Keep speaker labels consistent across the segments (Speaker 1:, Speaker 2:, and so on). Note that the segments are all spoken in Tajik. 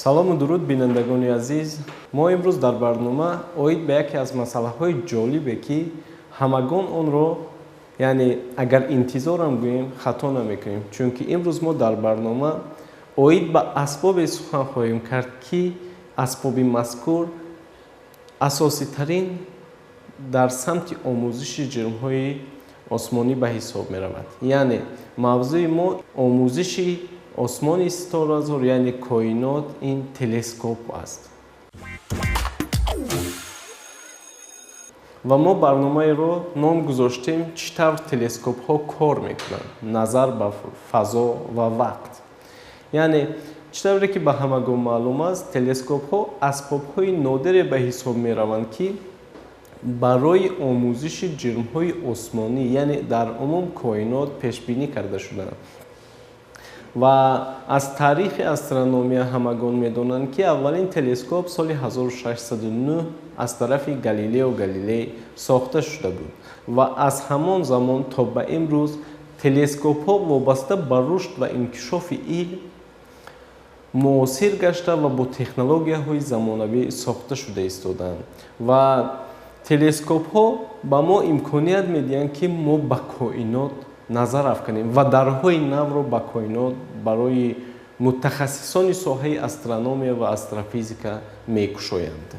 Speaker 1: Салому дуруд, бинандагони азиз. Мо имрӯз дар барнома оид ба яке аз масъалаҳои ҷолибе, ки ҳамагон онро, яъне агар интизорам гӯем, хато намекунем, чунки имрӯз мо дар барнома оид ба асбобе сухан хоҳем кард, ки асбоби мазкур асоситарин дар самти омӯзиши ҷирмҳои осмонӣ ба ҳисоб меравад. Яъне мавзӯи мо омӯзиши осмони ситоразор, яъне коинот, ин телескоп аст. Ва мо барномаеро ном гузоштем чӣ тавр телескопҳо кор мекунанд назар ба фазо ва вақт. Яъне чӣ тавре ки ба ҳамагон маълум аст, телескопҳо асбобҳои нодире ба ҳисоб мераванд, ки барои омӯзиши ҷирмҳои осмонӣ, яъне дар умум коинот, пешбинӣ карда шудаанд. Ва аз таърихи астрономия ҳамагон медонанд, ки аввалин телескоп соли 1609 аз тарафи Галилео Галилей сохта шуда буд ва аз ҳамон замон то ба имрӯз телескопҳо вобаста ба рушд ва инкишофи илм муосир гашта ва бо технологияҳои замонавӣ сохта шуда истодаанд. Ва телескопҳо ба мо имконият медиҳанд, ки мо ба коинот назар афканем ва дарҳои навро ба коинот барои мутахассисони соҳаи астрономия ва астрофизика мекушоянд.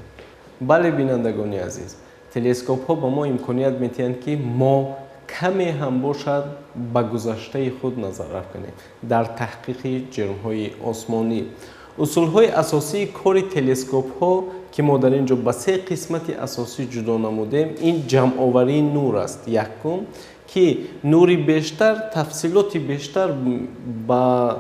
Speaker 1: Бале, бинандагони азиз, телескопҳо ба мо имконият медиҳанд, ки мо каме ҳам бошад ба гузаштаи худ назар афканем дар таҳқиқи ҷирмҳои осмонӣ. Усулҳои асосии кори телескопҳо, ки мо дар ин ҷо ба се қисмати асосӣ ҷудо намудем, ин ҷамъоварии нур аст. Якум, ки нури бештар тафсилоти бештар ба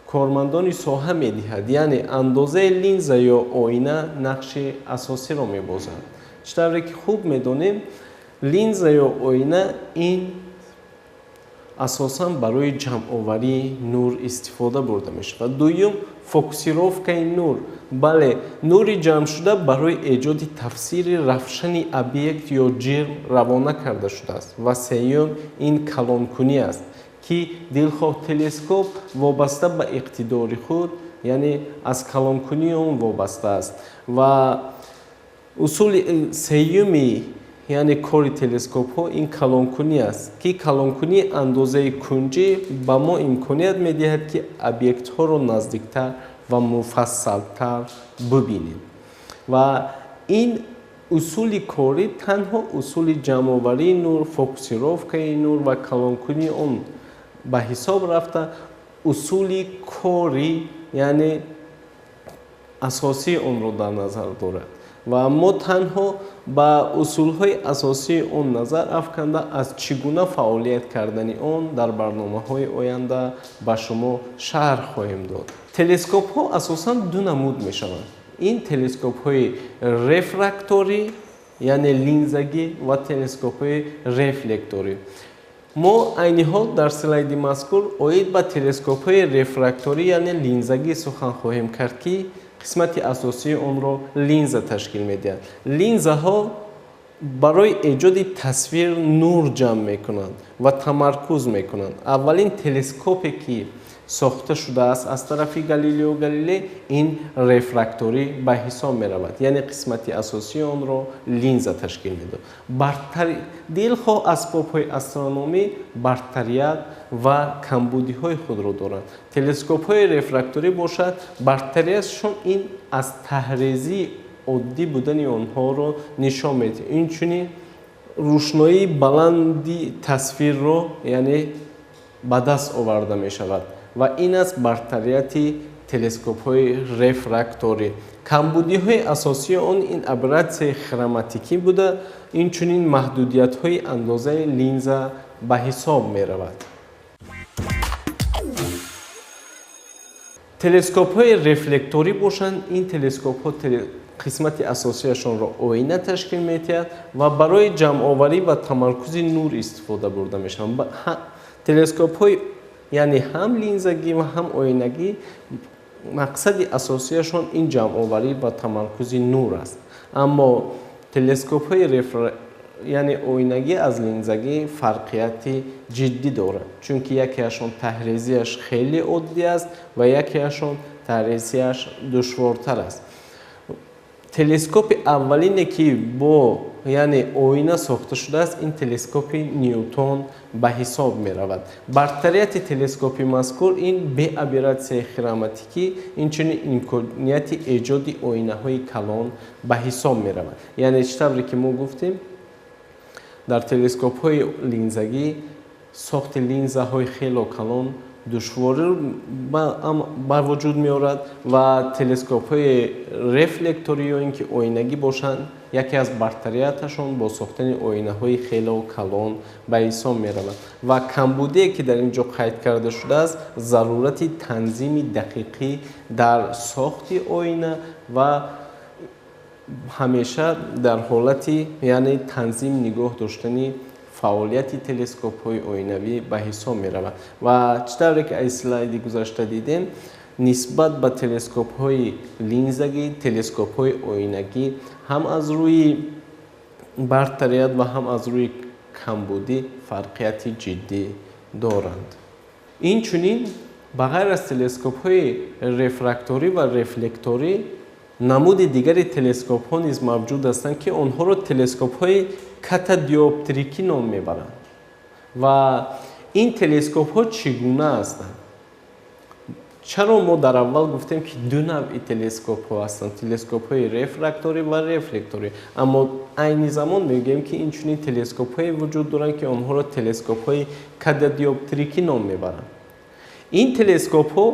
Speaker 1: кормандони соҳа медиҳад, яъне андозаи линза ё оина нақши асосиро мебозад. Чӣ тавре ки хуб медонем, линза ё оина ин асосан барои ҷамъоварии нур истифода бурда мешавад. Дуюм, фокусировкаи нур. Бале, нури ҷамъшуда барои эҷоди тафсири равшани объект ё ҷирм равона карда шудааст. Ва сеюм, ин калонкунӣ аст, ки дилхоҳ телескоп вобаста ба иқтидори худ, яъне аз калонкунии он вобаста аст. Ва усули сеюми, яъне кори телескопҳо, ин калонкунӣ аст, ки калонкунии андозаи кунҷӣ ба мо имконият медиҳад, ки объектҳоро наздиктар ва муфассалтар бибинем. Ва ин усули корӣ танҳо усули ҷамъоварии нур, фокусировкаи нур ва калонкунии он ба ҳисоб рафта, усули кори, яъне асосии онро дар назар дорад. Ва мо танҳо ба усулҳои асосии он назар афканда, аз чӣ гуна фаъолият кардани он дар барномаҳои оянда ба шумо шарҳ хоҳем дод. Телескопҳо асосан ду намуд мешаванд. Ин телескопҳои рефракторӣ, яъне линзагӣ, ва телескопҳои рефлекторӣ. Мо айни ҳол дар слайди мазкур оид ба телескопҳои рефракторӣ, яъне линзагӣ сухан хоҳем кард, ки қисмати асосии онро линза ташкил медиҳад. Линзаҳо барои эҷоди тасвир нур ҷамъ мекунанд ва тамаркуз мекунанд. Аввалин телескопе, ки сохта шудааст аз тарафи Галилео Галилей, ин рефракторӣ ба ҳисоб меравад, яъне қисмати асосии онро линза ташкил медод. Дилхоҳ асбобҳои астрономӣ бартарият ва камбудиҳои худро доранд. Телескопҳои рефракторӣ бошад, бартариятшон ин аз таҳрезии оддӣ будани онҳоро нишон медиҳад. Инчунин рӯшноии баланди тасвирро, яъне ба даст оварда мешавад. Ва ин аст бартарияти телескопҳои рефракторӣ. Камбудиҳои асосии он ин абератсияи хроматикӣ буда, инчунин маҳдудиятҳои андозаи линза ба ҳисоб меравад. Телескопҳои рефлекторӣ бошанд, ин телескопҳо қисмати асосияшонро оина ташкил медиҳад ва барои ҷамъоварӣ ва тамаркузи нур истифода бурда мешаванд. Телескопҳои, яъне ҳам линзагӣ ва ҳам оинагӣ, мақсади асосияшон ин ҷамъоварӣ ва тамаркузи нур аст. Аммо телескопҳои яъне оинагӣ аз линзагӣ фарқияти ҷиддӣ дорад, чунки якеашон таҳрезиаш хеле оддӣ аст ва якеашон таҳрисияш душвортар аст. Телескопи аввалине, ки бо, яъне, оина сохта шудааст, ин телескопи Ньютон ба ҳисоб меравад. Бартарияти телескопи мазкур ин бе аберратсияи хроматикӣ, инчунин имконияти эҷоди оинаҳои калон ба ҳисоб меравад. Яъне, чӣ тавре ки мо гуфтем, дар телескопҳои линзагӣ сохти линзаҳои хело калон душворӣ ба вуҷуд меорад ва телескопҳои рефлекторӣ ё ин ки оинагӣ бошанд, яке аз бартарияташон бо сохтани оинаҳои хело калон ба ҳисоб меравад. Ва камбудие, ки дар ин ҷо қайд карда шудааст, зарурати танзими дақиқӣ дар сохти оина ва ҳамеша дар ҳолати, яъне, танзим нигоҳ доштани фаъолияти телескопҳои оинавӣ ба ҳисоб меравад. Ва чӣ тавре ки аз слайди гузашта дидем, нисбат ба телескопҳои линзагӣ телескопҳои оинагӣ ҳам аз рӯи бартарият ва ҳам аз рӯи камбудӣ фарқияти ҷиддӣ доранд. Инчунин, ба ғайр аз телескопҳои рефракторӣ ва рефлекторӣ, намуди дигари телескопҳо низ мавҷуд ҳастанд, ки онҳоро телескопҳои катадиоптрикӣ ном мебаранд. Ва ин телескопҳо чӣ гуна ҳастанд? Чаро мо дар аввал гуфтем, ки ду навъи телескопҳо ҳастанд: телескопҳои рефракторӣ ва рефлекторӣ, аммо айни замон мегӯем, ки инчунин телескопҳое вуҷуд доранд, ки онҳоро телескопҳои катадиоптрикӣ ном мебаранд? Ин телескопҳо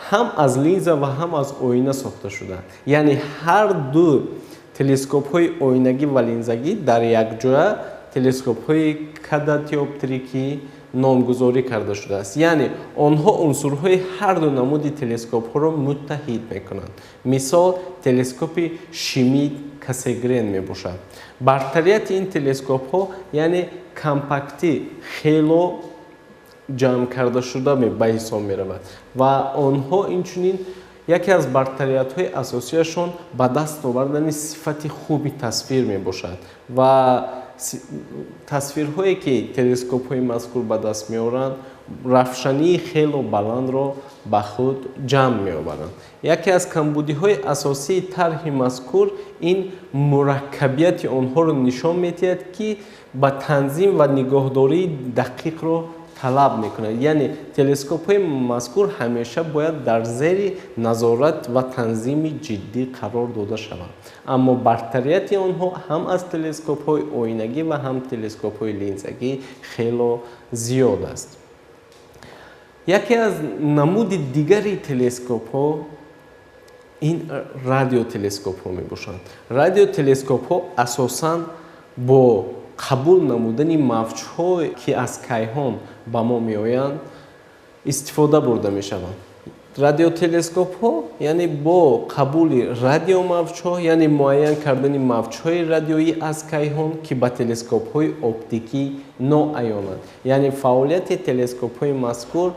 Speaker 1: ҳам аз линза ва ҳам аз оина сохта шудаанд, яъне ҳар ду телескопҳои оинагӣ ва линзагӣ дар якҷоя телескопҳои катадиоптрикӣ номгузорӣ карда шудааст. Яъне онҳо унсурҳои ҳар ду намуди телескопҳоро муттаҳид мекунанд. Мисол, телескопи Шмидт Кассегрен мебошад. Бартарияти ин телескопҳо, яъне, компактӣ, хело ҷамъ карда шуда ба ҳисоб меравад ва онҳо инчунин яке аз бартариятҳои асосияшон ба даст овардани сифати хуби тасвир мебошад ва тасвирҳое, ки телескопҳои мазкур ба даст меоранд, равшании хело баландро ба худ ҷамъ меоваранд. Яке аз камбудиҳои асосии тарҳи мазкур ин мураккабияти онҳоро нишон медиҳад, ки ба танзим ва нигоҳдории дақиқро талаб мекунад. Яъне телескопҳои мазкур ҳамеша бояд дар зери назорат ва танзими ҷиддӣ қарор дода шаванд. Аммо бартарияти онҳо ҳам аз телескопҳои оинагӣ ва ҳам телескопҳои линзагӣ хело зиёд аст. Яке аз намуди дигари телескопҳо ин радиотелескопҳо мебошанд. Радиотелескопҳо асосан бо қабул намудани мавҷҳое, ки аз кайҳон ба мо меоянд, истифода бурда мешаванд. Радиотелескопҳо, яъне, бо қабули радиомавҷҳо, яъне муайян кардани мавҷҳои радиоӣ аз кайҳон, ки ба телескопҳои оптикӣ ноаёнанд. Яъне фаъолияти телескопҳои мазкур,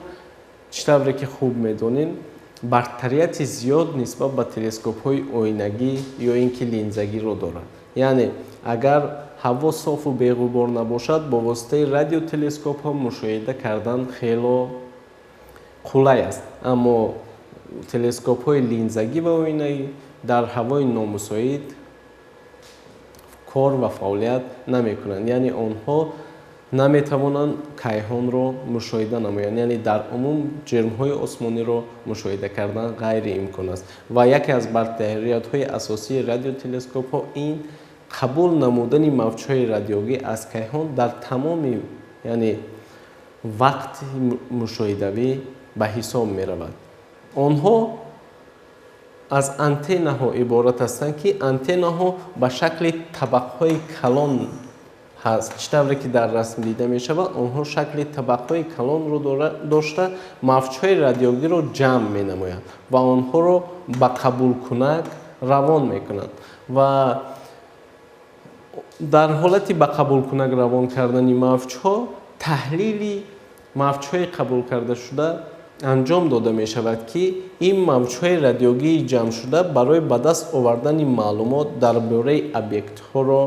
Speaker 1: чӣ тавре ки хуб медонем, бартарияти зиёд нисбат ба телескопҳои оинагӣ ё ин ки линзагиро дорад. Яъне агар ҳаво софу беғубор набошад, бо воситаи радиотелескопҳо мушоҳида кардан хело қулай аст, аммо телескопҳои линзагӣ ва оинагӣ дар ҳавои номусоид кор ва фаъолият намекунанд, яъне онҳо наметавонанд кайҳонро мушоҳида намоянд. Яъне дар умум ҷирмҳои осмониро мушоҳида кардан ғайриимкон аст. Ва яке аз бартариятҳои асосии радиотелескопҳо ин қабул намудани мавҷҳои радиогӣ аз кайҳон дар тамоми, яъне, вақти мушоҳидавӣ ба ҳисоб меравад. Онҳо аз антеннаҳо иборат ҳастанд, ки антеннаҳо ба шакли табақҳои калон ҳаст. Чӣ тавре ки дар расм дида мешавад, онҳо шакли табақҳои калонро дошта, мавҷҳои радиогиро ҷамъ менамоянд ва онҳоро ба қабулкунак равон мекунанд. Ва дар ҳолати ба қабулкунак равон кардани мавҷҳо таҳлили мавҷҳои қабул кардашуда анҷом дода мешавад, ки ин мавҷҳои радиогии ҷамъшуда барои ба даст овардани маълумот дар бораи объектҳоро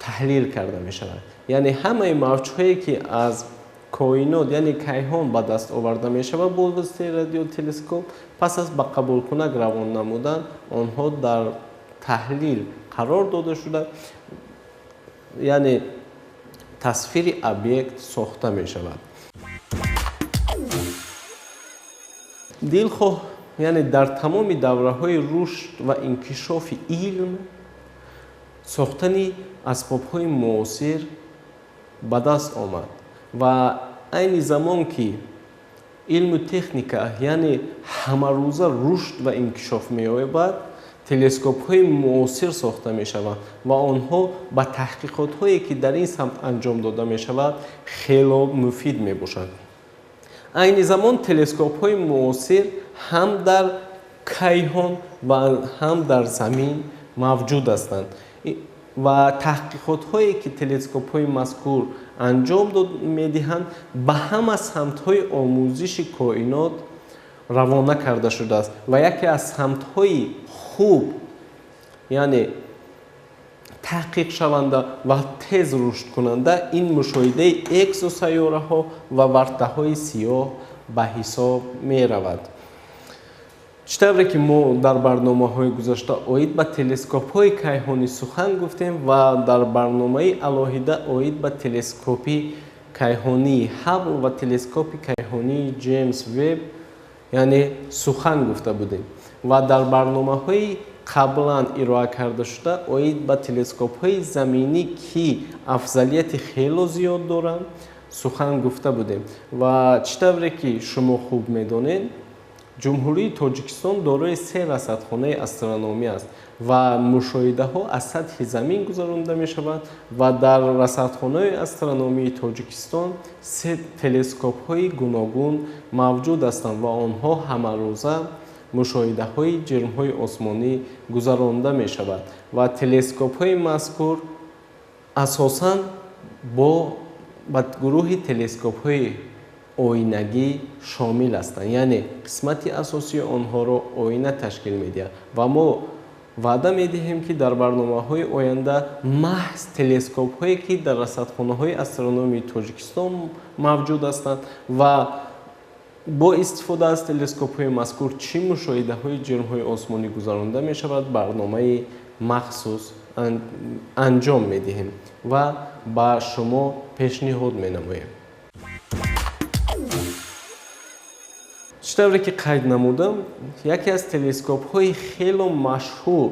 Speaker 1: таҳлил карда мешавад. Яъне ҳамаи мавҷҳое, ки аз коинот, яъне кайҳон ба даст оварда мешавад бо воситаи радиотелескоп, пас аз ба қабулкунак равон намудан онҳо дар таҳлил қарор дода шуда, яъне тасвири объект сохта мешавад. Дилхоҳ, яъне дар тамоми давраҳои рушд ва инкишофи илм сохтани асбобҳои муосир ба даст омад ва айни замон ки илму техника, яъне ҳамарӯза рушд ва инкишоф меёбад, телескопҳои муосир сохта мешаванд ва онҳо ба таҳқиқотҳое ки дар ин самт анҷом дода мешавад хело муфид мебошанд. Айни замон телескопҳои муосир ҳам дар кайҳон ва ҳам дар замин мавҷуд ҳастанд ва таҳқиқотҳое ки телескопҳои мазкур анҷом медиҳанд ба ҳама самтҳои омӯзиши коинот равона карда шудааст ва яке аз самтҳои хуб, яъне таҳқиқшаванда ва тез рушдкунанда ин мушоҳидаи экзосайёраҳо ва вартаҳои сиёҳ ба ҳисоб меравад. Чӣ тавре ки мо дар барномаҳои гузашта оид ба телескопҳои кайҳонӣ сухан гуфтем ва дар барномаи алоҳида оид ба телескопи кайҳонии Хаббл ва телескопи кайҳонии Ҷеймс Веб, яъне сухан гуфта будем ва дар барномаҳои қаблан ироа карда шуда оид ба телескопҳои заминӣ, ки афзалияти хело зиёд доранд, сухан гуфта будем. Ва чӣ тавре ки шумо хуб медонед, Ҷумҳурии Тоҷикистон дорои се расадхонаи астрономӣ аст ва мушоҳидаҳо аз сатҳи замин гузаронида мешаванд ва дар расадхонаи астрономии Тоҷикистон се телескопҳои гуногун мавҷуд ҳастанд ва онҳо ҳамарӯза мушоҳидаҳои ҷирмҳои осмонӣ гузаронида мешавад ва телескопҳои мазкур асосан ба гурӯҳи телескопҳои оинагӣ шомил ҳастанд, яъне қисмати асосии онҳоро оина ташкил медиҳад ва мо ваъда медиҳем, ки дар барномаҳои оянда маҳз телескопҳое ки дар расадхонаҳои астрономии Тоҷикистон мавҷуд ҳастанд ва бо истифода аз телескопҳои мазкур чӣ мушоҳидаҳои ҷирмҳои осмонӣ гузаронида мешавад, барномаи махсус анҷом медиҳем ва ба шумо пешниҳод менамоем. Чӣ тавре ки қайд намудам, яке аз телескопҳои хело машҳур,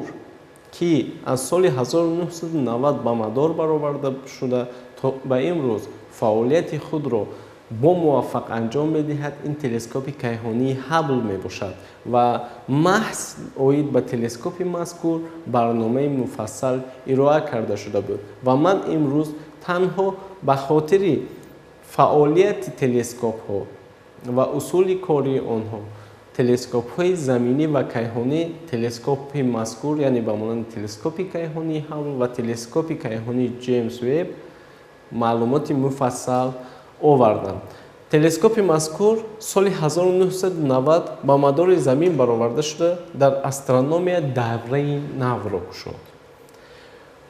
Speaker 1: ки аз соли 1990 ба мадор бароварда шуда то ба имрӯз фаъолияти худро бо муваффақ анҷом медиҳад, ин телескопи кайҳонии Хаббл мебошад ва маҳз оид ба телескопи мазкур барномаи муфассал ироа карда шуда буд ва ман имрӯз танҳо ба хотири фаъолияти телескопҳо ва усули кории онҳо, телескопҳои заминӣ ва кайҳонӣ, телескопи мазкур, яъне ба монанди телескопи кайҳонии Хаббл ва телескопи кайҳонии Ҷеймс Веб маълумоти муфассал овардам. Телескопи мазкур соли 1990 ба мадори замин бароварда шуда дар астрономия давраи навро кушод.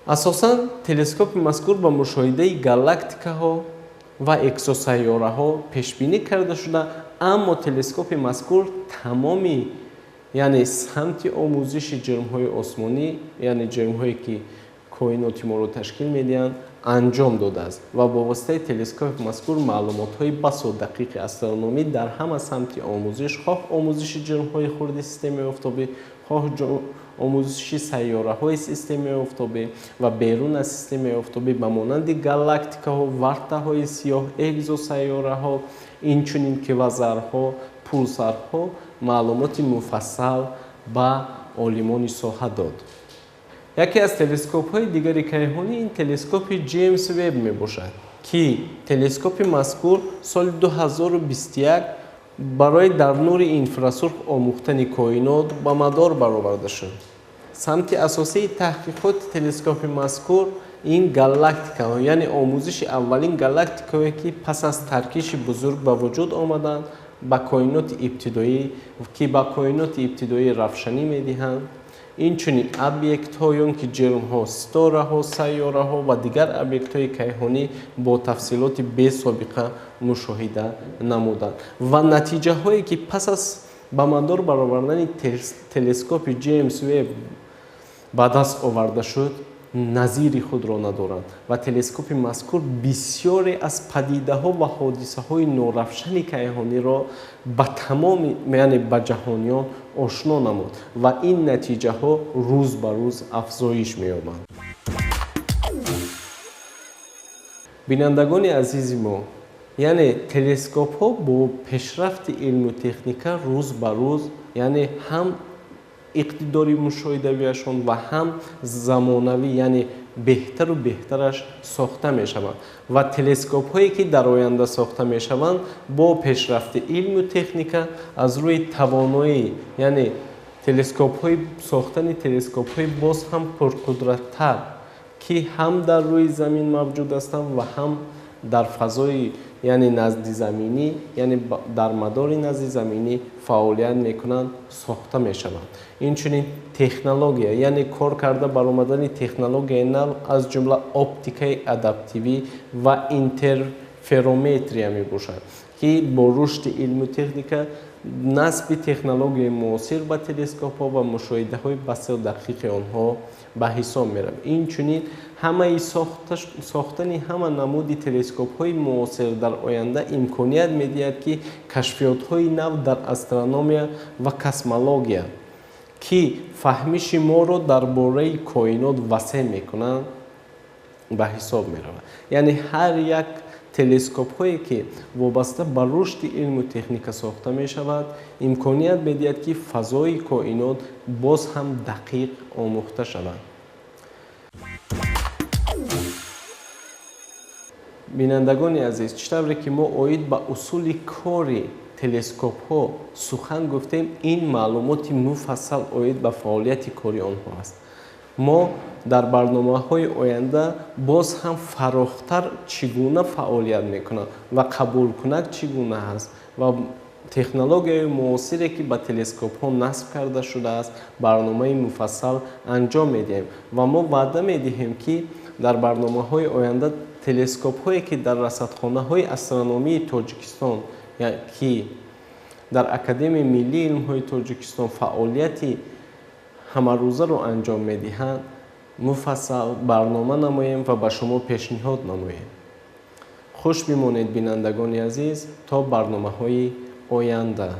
Speaker 1: Асосан телескопи мазкур ба мушоҳидаи галактикаҳо ва экзосайёраҳо пешбинӣ карда шуда, аммо телескопи мазкур тамоми, яъне самти омӯзиши ҷирмҳои осмонӣ, яъне ҷирмҳое ки коиноти моро ташкил медиҳанд, анҷом додааст ва бо воситаи телескопи мазкур маълумотҳои басо дақиқи астрономӣ дар ҳама самти омӯзиш, хоҳ омӯзиши ҷирмҳои хурди системаи офтобӣ, хоҳ омӯзиши сайёраҳои системаи офтобӣ ва берун аз системаи офтобӣ ба монанди галактикаҳо, вартаҳои сиёҳ, экзосайёраҳо, инчунин квазарҳо, пулсарҳо маълумоти муфассал ба олимони соҳа дод. Яке аз телескопҳои дигари кайҳонӣ ин телескопи Ҷеймс Веб мебошад, ки телескопи мазкур соли 2021 барои дар нури инфрасурх омӯхтани коинот ба мадор бароварда шуд. Самти асосии таҳқиқоти телескопи мазкур ин галактикаҳо, яъне омӯзиши аввалин галактикаҳое ки пас аз таркиши бузург ба вуҷуд омаданд, ба коиноти ибтидоӣ, ки ба коиноти ибтидоӣ равшанӣ медиҳанд, Инчунин объектҳо ё ки ҷирмҳо, ситораҳо, сайёраҳо ва дигар объектҳои кайҳонӣ бо тафсилоти бесобиқа мушоҳида намуданд. Ва натиҷаҳое ки пас аз ба мадор баровардани телескопи Ҷеймс Веб ба даст оварда шуд, назири худро надоранд ва телескопи мазкур бисёре аз падидаҳо ва ҳодисаҳои норавшани кайҳониро ба тамоми, яъне ба ҷаҳониён ошно намуд ва ин натиҷаҳо рӯз ба рӯз афзоиш меёбанд. Бинандагони азизи мо, яъне телескопҳо бо пешрафти илму техника рӯз ба рӯз, яъне ҳам иқтидори мушоҳидавиашон ва ҳам замонавӣ, яъне беҳтару беҳтараш сохта мешаванд ва телескопҳое ки дар оянда сохта мешаванд бо пешрафти илму техника аз рӯи тавоноӣ, яъне телескопҳои сохтани телескопҳои боз ҳам пурқудраттар, ки ҳам дар рӯи замин мавҷуд ҳастанд ва ҳам дар фазои, яъне наздизаминӣ, яъне дар мадори наздизаминӣ фаъолият мекунанд, сохта мешаванд. Инчунин технология, яъне кор карда баромадани технологияи нав, аз ҷумла оптикаи адаптивӣ ва интерферометрия мебошад, ки бо рушди илму техника насби технологияи муосир ба телескопҳо ва мушоҳидаҳои басо дақиқи онҳо ба ҳисоб меравад. Инчунин ҳамаи сохтани ҳама намуди телескопҳои муосир дар оянда имконият медиҳад, ки кашфиётҳои нав дар астрономия ва космология, ки фаҳмиши моро дар бораи коинот васеъ мекунанд, ба ҳисоб меравад. Яъне ҳар як телескопҳое ки вобаста ба рушди илму техника сохта мешавад, имконият медиҳад, ки фазои коинот боз ҳам дақиқ омӯхта шавад. Бинандагони азиз, чӣ тавре ки мо оид ба усули кори телескопҳо сухан гуфтем, ин маълумоти муфассал оид ба фаъолияти кори онҳо аст. Мо дар барномаҳои оянда боз ҳам фарохтар чӣ гуна фаъолият мекунанд ва қабулкунак чӣ гуна ҳаст ва технологияи муосире ки ба телескопҳо насб карда шудааст, барномаи муфассал анҷом медиҳем ва мо ваъда медиҳем, ки дар барномаҳои оянда телескопҳое ки дар расадхонаҳои астрономии Тоҷикистон, ки дар Академияи миллии илмҳои Тоҷикистон фаъолияти ҳамарӯзаро анҷом медиҳанд, муфассал барнома намоем ва ба шумо пешниҳод намоем. Хуш бимонед, бинандагони азиз, то барномаҳои оянда.